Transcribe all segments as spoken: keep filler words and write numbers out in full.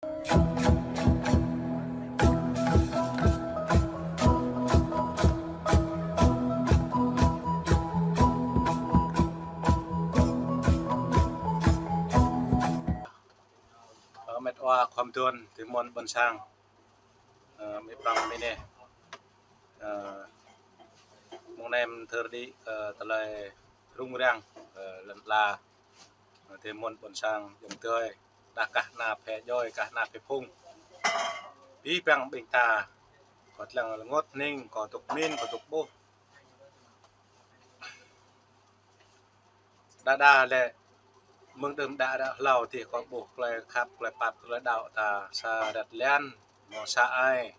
Ơ, met wa khua mơduôn, adơi mơ̆n ƀôn sang. Ơ, mơ̆ng prang mơ̆ng anai. Ơ, mơ̆ng anai mơ̆ng thơ đĭ, ơ, tơlơi rŭng răng, ơ, lŏn ala. Ơ, adơi mơ̆n ƀôn sang, ayŏng adơi. Đah kah ană phe djuai, kah ană phe phung. Abih bang ƀing ta, kâo lăng rơngot hning, kâo dŏ mĭn, kâo dŏ ƀuh. Đa đa lĕ, mơ̆ng đưm đă đă hlâo adih kâo ƀuh tơlơi khăp, tơlơi pap, tơlơi đaŏ ta sa rơ̆t lĕn, mơ̆ sa ai.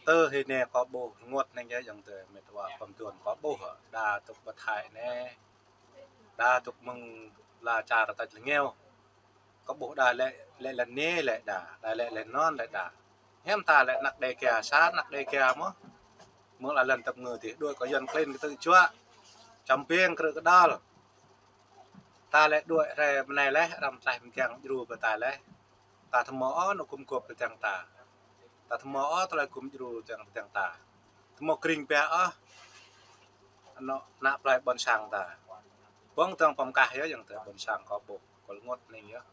Tơ hĭ anai kâo ƀuh rơngot hning yơh ayŏng adơi, met wa khua mơduôn, kâo ƀuh đa dŏ pơ Thái anai. Đa dŏ mơ̆ng ala čar tač rơngiao. Kâo ƀuh đa lĕ, lĕ lŏn anai lĕ đa, đa lĕ lŏn anŭn lĕ đa. Hiư̆m ta lĕ ană Đêga, sa ană Đêga mơ̆. Mơ̆ng ala lŏn tơpơngư adih, đuaĭ kơ Yuan klin kơ tơčuă. Čăm piêng krư̆ kơdal. Ta lĕ đuaĭ hrơi mơnai leh, arăng tlaih mơgang djru pơ ta leh. Ta thâo mơ̆ ôh anŏ gum gŏp pơ tơdang ta. Ta thâo mơ̆ ôh tơlơi gum djru tơdang, tơdang ta. Thâo mơ̆ kring pia ôh anŏ ană plơi ƀôn sang ta. Ƀơ̆ng tơdang pơm kah yơh ayŏng adơi ƀôn sang kâo ƀuh, kâo rơngot hning yơh.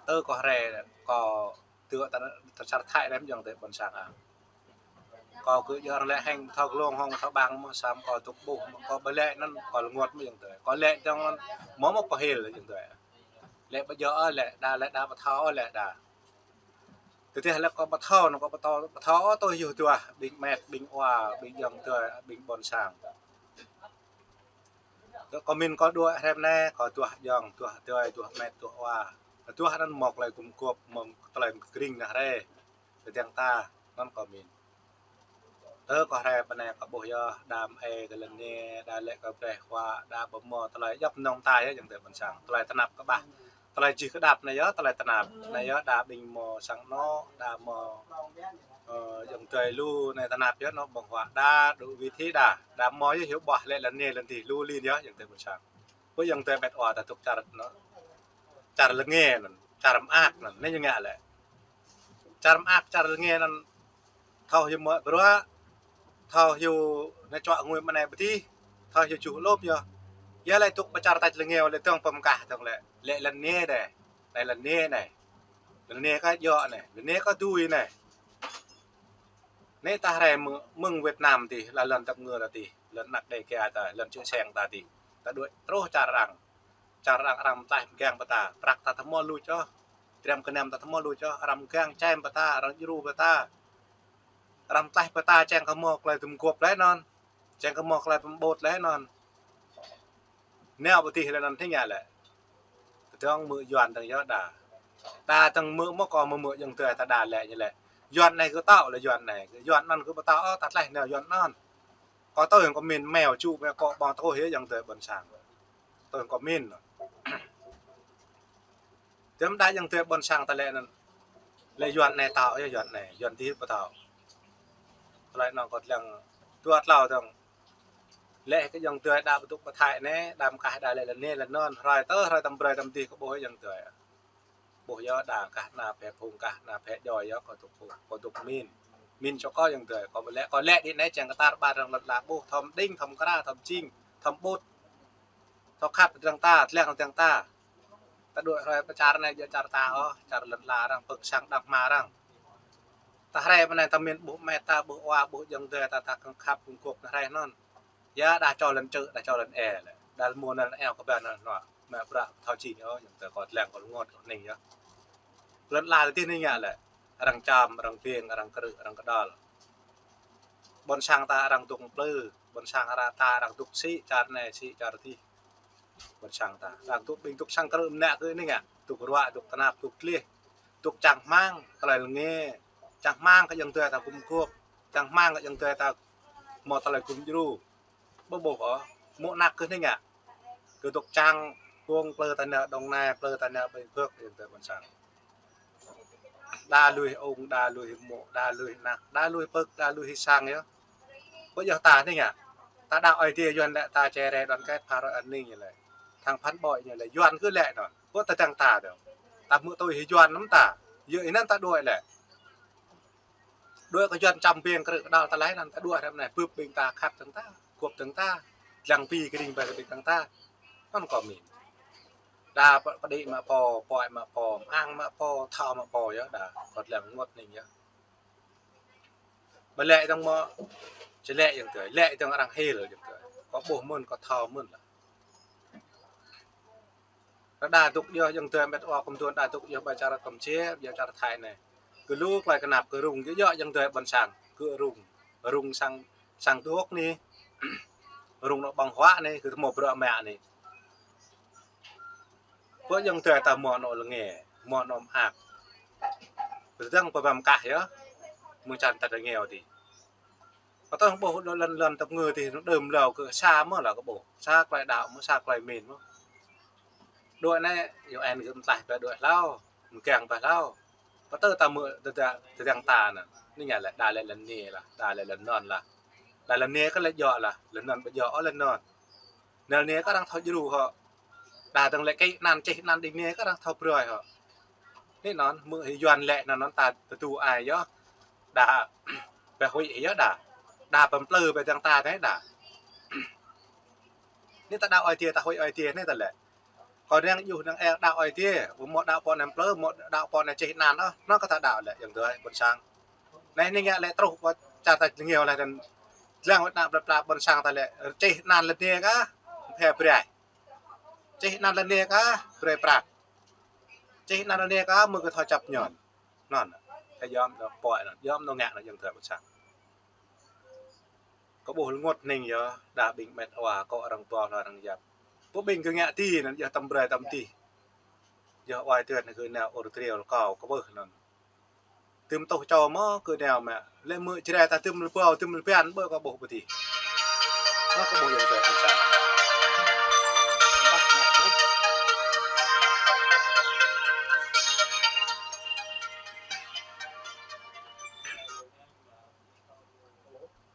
Tơ kâo hrơi kâo tơ̆ ta, ta čar Thái lĕ ayŏng adơi ƀôn sang ah. Kâo kơ yơh lĕ hăng thâo glông hŏng thâo ƀang mơ̆, samơ̆ kâo dŏ ƀuh mơ̆, kâo ƀu lĕ anŭn kâo rơngot mơ̆ ayŏng adơi. Kâo lĕ tơdang mơ̆ mơ̆ pơhil ayŏng adơi. Lĕ ƀu djơ̆ ôh lĕ đa, lĕ đa ƀu thâo ôh lĕ đa. Tơdah lĕ kâo ƀu thâo anŭn, kâo ƀu thâo, ƀu thâo ôh tui yua duah ƀing met, ƀing wa, ƀing ayŏng adơi, ƀing ƀôn sang. Kâo mĭn kâo đuaĭ hrơi mơnai, kâo duah ayŏng, duah adơi, duah met, duah wa. Duah anŭn mơ̆ tơlơi gum gŏp, mơ̆ tơlơi kring ană hrơi. Tơdang ta, anŭn kâo mĭn. Tơ kâo hrơi mơnai kâo ƀuh yơh, đa mơai kơ lŏn anai, đa lĕ kơ brơi huă, đa ƀu mơ̆ tơlơi djŏp mơnơ̆ng ta yơh ayŏng adơi ƀôn sang. Tơlơi tơnap kơƀah. Tơlơi čih kơdăp anai yơh, tơlơi tơnap. Anai yơh đa ƀing mơ̆ sang anŏ, đa mơ̆, ơ, ayŏng adơi lu anai tơnap yơh anŏ ƀơ̆ng huă đa, dŏ wĭt hĭ đa. Đa mơ̆ yơh hyu ƀuah lĕ lŏn anai lŏn adih lu lin yơh ayŏng adơi ƀôn sang. Ƀơi ayŏng adơi met wa ta dŏ čar anŏ. Čar rơngiă anŭn, čar mơak anŭn, anai ñu ngă lĕ. Čar mơak, čar rơngiă anŭn thâo hyu mơ̆ bruă, thâo hyu anai čuă ngui mơnai pơdih, thâo hyu čuh lŏp yơh. Yơh lĕ dŏ pơ čar tač rơngiao lĕ tơdang pơm kah tơdang lĕ, lĕ lŏn anai dêh, lĕ lŏn anai anai. Lŏn anai kơ djơ̆ anai, lŏn anai kơ tui anai. Anai ta hrơi mơ̆ng, mơ̆ng Việt Nam adih, lŏn, lŏn tơpơngư adih, lŏn ană Đêga ta, lŏn čư̆ seng ta adih. Ta đuaĭ truh čar arăng. Čar arăng, arăng tlaih mơgang pơ ta, prăk ta thâo mơ̆ lu čoh. Triam kơnăm ta thâo mơ̆ lu čoh, arăng mơgang čem pơ ta, arăng djru pơ ta. Arăng tlaih pơ ta čang kơ mơ̆ tơlơi gum gŏp lĕ anŭn. Čang kơ mơ̆ tơlơi pơƀut lĕ anŭn. Nao pơdih lĕ anŭn hĭ ngă lĕ. Tơdang mơ̆ Yuan tơdang yơh đa. Đa tơdang mơ̆ mơ̆ kâo mơ̆ mơ̆ ayŏng adơi ta đa lĕ ñu lĕ. Yuan anai kơ tŏ lĕ Yuan anai. Yuan anŭn kơ ƀu tŏ ôh, ta tlaih nao Yuan anŭn. Kâo tui hăng kâo mĭn meo ču meo kŏ ƀơ̆ng tơkuh yơh ayŏng adơi ƀôn sang. Tui hăng kâo mĭn. Tơdang đa ayŏng adơi ƀôn sang ta lĕ anŭn. Lĕ Yuan anai tŏ yơh Yuan anai, Yuan adih ƀu tŏ. Tơlơi anŭn kâo lăng dua tlâo tơdang. Lĕ kơ ayŏng adơi đa ƀu dŏ pơ Thái anai, đa mơ̆ kah đa lĕ lŏn anai lŏn anŭn, hrơi tơ, hrơi tăm brơi tăm adih kâo ƀuh ayŏng adơi. Ƀuh yơh đa kah ană phe phung, kah ană phe djuai yơh kâo dŏ, kâo dŏ mĭn. Mĭn čô kâo ayŏng adơi, kâo lĕ, kâo lĕ đĭ anai čang kơ tar ƀar arăng lŏn ala ƀuh, thâo mơđing, thâo mơkra, thâo mơčing, thâo mơƀut. Thâo khăp tơdang ta, tơlăng tơdang ta. Ta đuaĭ hrơi pơ čar anai djơ̆ čar ta ôh, čar lŏn ala arăng, pơ̆k sang đah mơ̆ arăng. Ta hrơi mơnai ta mĭn ƀuh met ta, ƀuh wa, ƀuh ayŏng adơi ta, ta kơ̆ng khăp kơ̆ng gŏp ană hrơi anŭn. Yơh đa čô lŏn čư̆, đa čô lŏn ê lĕ. Đa mơ̆ anŭn eo kơ ƀing anŭn anŭn. Mă bruă thâo čing ôh, ayŏng adơi kâo lăng kâo rơngot kâo hning yơh. Lŏn ala adih anai ngă lĕ. Arăng čăm, arăng piêng, arăng krư̆, arăng kơdal. Ƀôn sang ta arăng dŏ plư, ƀôn sang arăng ta arăng dŏ sĭ, čar anai sĭ, čar adih. Ƀôn sang ta. Arăng dŏ ƀing dŏ sang krư̆ mơnă kơ anai ngă. Dŏ ruă, dŏ tơnap, dŏ gleh. Dŏ čang hmang, tơlơi rơngiă. Čang hmang kơ ayŏng adơi ta gum gŏp. Čang hmang kơ ayŏng adơi ta mơ̆ tơlơi gum djru. Ƀu ƀuh ôh, mơ̆ ană kơ anai ngă. Kơ dŏ čang kông plư ta nao Đồng Nai, plư ta nao Bình Phước, ayŏng adơi ƀôn sang. Đa lui ung, đa lui mơ̆, đa lui ană, đa lui pơ̆k, đa lui sang yơh. Ƀu djơ̆ ta anai ngă. Ta đaŏ Ơi Adai Yuan lĕ ta chia rẽ đoàn kết phá rối an ninh ñu lĕ. Thăng phản bội ñu lĕ Yuan kơ lĕ anŭn. Ƀu tơdang ta dơ̆ng. Ta hmư̆ tui hĭ Yuan anŭn ta. Yua anŭn ta đuaĭ lĕ. Đuaĭ kơ Yuan čăm biêng krư̆ kơđăl ta laih anŭn ta đuaĭ răm anai bưp ƀing ta khăp tơ̆ng ta, gŏp tơ̆ng ta. Lăng pi kơđing ƀai kơđing tơ̆ng ta. Anŭn kơ min. Đa pơ-, pơđĭ mă pô, pơai mă pô, mơang mă pô, thâo mă pô yơh, đa kơ lăng rơngot hning yơh. Ƀơi lĕ dơ̆ng mơ̆, či lĕ ayŏng adơi, lĕ dơ̆ng arăng hil ayŏng adơi. Kơ ƀuh mơ̆n, kơ thâo mơ̆n lah. Rơđah dŏ yơh ayŏng adơi, met wa kơmduôn đah dŏ yơh ƀơi čar Campuchia, ƀơi čar Thái anai. Kơ lu tơlơi kơnap kơ rŭng, yơh ayŏng adơi ƀôn sang, kơ rŭng, rŭng sang, sang dŏ anai, rŭng anŏ ƀơ̆ng huă anai, kơ tơmŏ bruă mă anai. Pơ ayŏng adơi ta hmâo anŏ lơnge, hmâo anŏ mơak. Pơdơ̆ng pơbăm kah yơh, mơ̆ng čar ta rơngiao adih. Pơtơ̆ng ƀuh lŏn lŏn tơpơngư adih, anŭn đơm hlâo kơ sa mơ̆ lah kơ ƀuh. Sa tơlơi đaŏ mơ̆, sa tơlơi min mơ̆. Đuaĭ anai, U N kơ mơtlaih pơ đuaĭ hlâo, mơgang pơ hlâo. Pơtơ̆ng ta hmư̆ tơdang, tơdang ta anŭn. Anai ngă lĕ, đa lĕ lŏn anai lah, đa lĕ lŏn anŭn lah. Đa lŏn anai kơ lĕ djơ̆ lah, lŏn anŭn ƀu djơ̆ ôh lŏn anŭn. Năl anai kơ arăng thâo djru hŏ. Đa dơ̆ng lĕ kĕ anăn čih anăn đing anai kơ arăng thâo brơi hŏ. Anai anŭn, hmư̆ hĭ Yuan lĕ anŭn anŭn ta tơdu ai yơh. Đa pơhuĭ hĭ yơh đa. Đa pơplư pơdơ̆ng ta anai đa. Anai ta đaŏ Ơi Adai, ta huĭ Ơi Adai anai ta lĕ. Kơ răng djuh răng eng đaŏ Ơi Adai, ƀu hmâo đaŏ pô anai plư, hmâo đaŏ pô anai čih anăn ôh, anŭn kơ ta đaŏ lĕ ayŏng adơi ƀôn sang. Anai anai ngă lĕ truh pơ čar ta rơngiao lĕ anŭn. Lăng wơ̆t anăp plơi pla ƀôn sang ta lĕ, čih anăn lŏn anai kah, phe brơi. Čih anăn lŏn anai kah, brơi prăk. Čih anăn lŏn anai kah, mơ̆ kơ thâo čăp ñon. Anŭn, kơ yom anŏ pơai anŭn, yom anŏ ngă anŭn ayŏng adơi ƀôn sang. Kơ ƀuh rơngot hning yơh, đa ƀing met wa, akŏ arăng ƀuh lah arăng yap. Pơ ƀing kơ ngă adih anŭn, yơh tăm brơi tăm adih. Yơh oai tơ̆t anai kơ nao ur trial kâo kơ ƀuh anŭn. Tơm tuh čô mơ̆ kơ nao mă. Lĕ mơ̆ Jrai ta tơm lơbâo, tơm lơbian ƀơi kơ ƀuh pơdih. Mă kơ ƀuh ayŏng adơi ƀôn sang.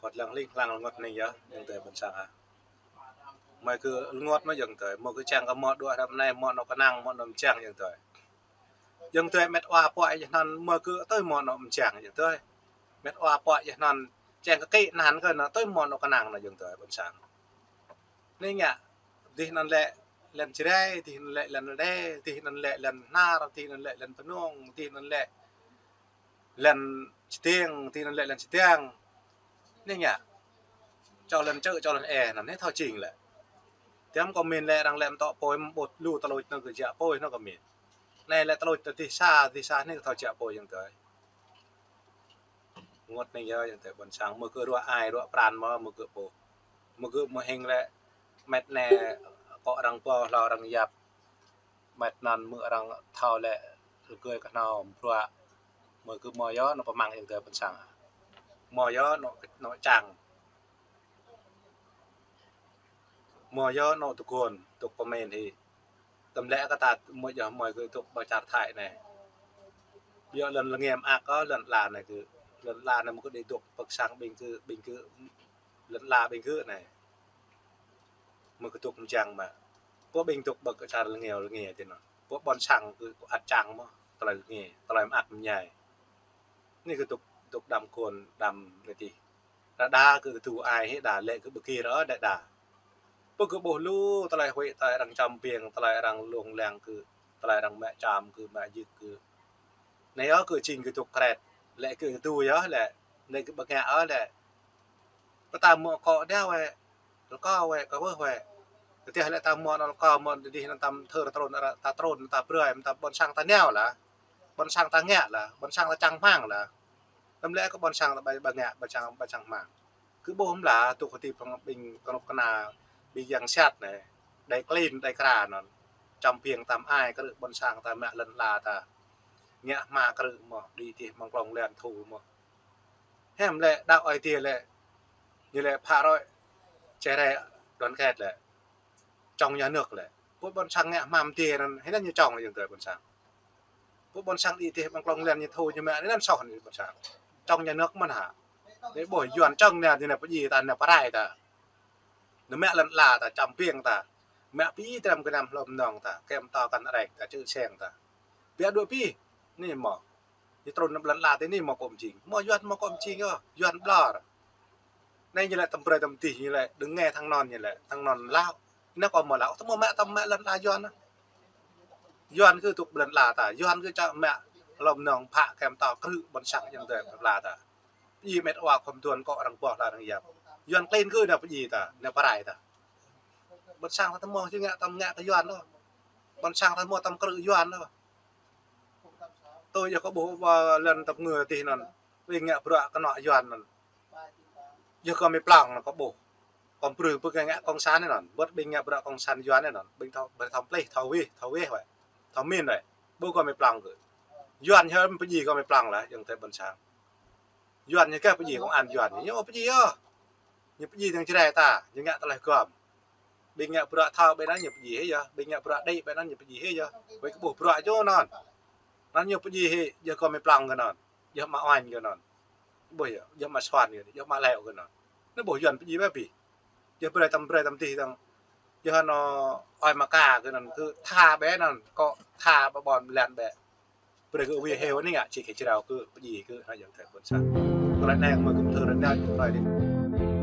Kơ lăng hling hlang rơngot anai yơh, ayŏng adơi ƀôn sang ah. Mơi kơ rơngot mơ̆ ayŏng adơi, mơi kơ čang kơ mơ̆ đuaĭ răm anai, mơ̆ anŏ kơnang, mơ̆ anŏ mơčang ayŏng adơi. Ayŏng adơi met wa pơai yơh anŭn, mơi kơ tui mơ̆ anŏ mơčang ayŏng adơi. Met wa pơai yơh anŭn, čang kơ kĕ anăn kơ anŭn, tui mơ̆ anŏ kơnang anŭn ayŏng adơi ƀôn sang. Anai ngă, adih anŭn lĕ lŏn Jrai, adih anŭn lĕ lŏn Rơđê, adih anŭn lĕ lŏn Hnar, adih anŭn lĕ lŏn Pơnông, adih anŭn lĕ lŏn Čơdeng, adih anŭn lĕ lŏn Čơdeng. Anai ngă. Čô lŏn čư̆, čô lŏn e, anŭn anai thâo jing lĕ. Tiăm kơ min lĕ arăng lĕ mơtŏ pôi mơ̆ ƀu lu tơluč anŭn kơ jă pôi anŭn kơ min. Anai lĕ tơluč tơ adih sa, adih sa anai kơ thâo jă pôi ayŏng adơi. Rơngot anai yơh ayŏng adơi ƀôn sang, mơi kơ ruă ai, ruă pran mơ̆, mơi kơ ƀuh. Mơi kơ mơhing lĕ, met anai, akŏ arăng ƀuh, hlâo arăng yap. Met anŭn mơ̆ arăng thâo lĕ rơgơi kơhnâo bruă. Mơi kơ mơ̆ yơh anŏ pơmăng ayŏng adơi ƀôn sang. Mơ̆ yơh anŏ, anŏ čang. Mơ̆ yơh anŏ tơguan, dŏ pơmĭn hĭ. Tơm lĕ kơ ta mơ̆ yơh mơi kơ dŏ ƀơi čar Thái anai. Yơh lŏn lơnge mơak kơ lŏn ala anai kơ, lŏn ala anai mơi kơ đĭ dŏ pơ sang ƀing kơ, ƀing kơ, lŏn ala ƀing kơ anai. Mơi kơ dŏ mơčang mă. Pơ ƀing dŏ ƀơi kơ čar lơnge lơnge tui anŭn. Pơ ƀôn sang kơ ăt čang mơ̆, tơlơi lơnge, tơlơi mơak mơñai. Anai kơ dŏ, dŏ đăm kôn, đăm lĕ adih. Đa đa kơ tơdu ai hĭ đa lĕ kơ ƀu kir ôh đa đa. Pơ kơ ƀuh lu tơlơi huĭ, tơlơi arăng čăm biêng, tơlơi arăng lông lăng kơ, tơlơi arăng mă čăm kơ, mă jik kơ. Anai yơh kơ jing kơ dŏ kret, lĕ kơ tơdu yơh lĕ, anai kơ ƀu ngă ôh lĕ. Pơtăm mơ̆ akŏ đa wĕ, rơkâo wĕ, kơ ƀuh wĕ. Kơtiah lĕ ta mơ̆ anŭn rơkâo mơ̆ adih anŭn tăm thơr trŭn, ta trŭn, ta brơi, ta ƀôn sang ta nao lah. Ƀôn sang ta ngă lah, ƀôn sang ta čang hmang lah. Tơm lĕ kơ ƀôn sang ta ƀai, ƀai ngă, ƀôn sang, ƀôn sang hmang. Kơ ƀuh mơ̆ lah, tŭ kơ ti pơng ƀing kơnuk kơna, ƀing yang sat anai. Đai klin, đai kra anŭn. Čăm biêng tăm ai, kơ ƀôn sang ta mă lŏn ala ta. Ngă hma krư̆ mơ̆, đĭ adih mơ̆ng klông lĕn thu mơ̆. Hiam lĕ, đaŏ Ơi Adai lĕ. Ñu lĕ phă roi, čơrai đoàn kết lĕ. Čŏng nhà nước lĕ. Pơ ƀôn sang ngă hmam adih anŭn, hĭ anŭn ñu čŏng lĕ ayŏng adơi ƀôn sang. Pơ ƀôn sang đĭ adih mơ̆ng klông lĕn ñu thu ñu mă, hĭ anŭn soh anŭn ƀôn sang. Čŏng nhà nước mơ̆n hă. Lĕ ƀuh Yuan čŏng anai, anai pơdjai ta, anai pơrai ta. Anai mă lŏn ala ta, čăm biêng ta. Mă pơdjai tram gơnam hlŏm nong ta, kem ta kăn rek ta, čư̆ seng ta. Biă đuaĭ pih. Anai mơ̆. Ñu trŭn anŭn blan ala tơ anai mơ̆ kơ pơjing. Mơ̆ Yuan mơ̆ kơ pơjing yơh. Yuan ƀlŏr. Anai ñu lĕ tăm brơi tăm dih ñu lĕ, đơ̆ng nge thăng non ñu lĕ, thăng non Lao. Anai kơ mơ̆ Lao, tơ mơ̆ mă tăm mă blan ala Yuan. Yuan kơ tŭk blan ala ta, Yuan kơ čă mă lŏm nong phă kem tao krư̆ ƀôn sang yang tơ blan ala ta. Pơjing met wa khŏm tuan kơ arăng boh la arăng yap. Yuan klin kơ anai pơjing ta, anai pơrai ta. Ƀôn sang ta tơ mơ̆ či ngă tăm ngă kơ Yuan ôh. Ƀôn sang ta tơ mơ̆ tăm krư̆ Yuan ôh. Tui yơh kơ ƀuh ƀơ lŏn tơp ngư tih anŭn. Ƀing ngă bruă kơnŏ Yuan anŭn. Yơh kơ mĭ plăng anŭn kơ ƀuh. Kơ brơi pơkă ngă cộng sản anŭn. Bơ̆t ƀing ngă bruă cộng sản Yuan anŭn. Ƀing thâo, ƀing thâo plih, thâo wih, thâo weh. Thâo min weh. Ƀuh kơ mĭ plăng kơ. Yuan yơh pơjing kơ mĭ plăng lah, yang tơ ƀôn sang. Yuan ñu kơ pơjing công an Yuan ñu pơjing yơh. Ñu pơjing tơ̆ng Jrai ta, ñu ngă tơlơi gom. Ƀing ngă bruă thâo ƀing anŭn ñu pơjing hĭ yơh, ƀing ngă bruă đĭ ƀing anŭn ñu pơjing hĭ yơh. Weh kơ ƀuh bruă čô anŭn. Anŭn ñu pơjing hĭ, yơh kơ mĭ plăng kơ anŭn. Yơh mă oanh kơ anŭn. Ƀuh yơh, yơh mă suan kơ, yơh mă leo kơ anŭn. Anai ƀuh Yuan pơjing ƀai pih. Yơh brơi tăm brơi tăm dih tơ̆ng. Yơh anŭn ơi mă ka kơ anŭn kơ tha ƀĕ anŭn, kơ tha ƀă ƀôn blan ƀĕ. Brơi kơ wih heo anai ngă či kơ jrao kơ pơjing kơ hă yang tơ ƀôn sang. Kơ ră anai mơ̆ kơ thơ ră anai kơ ră anai.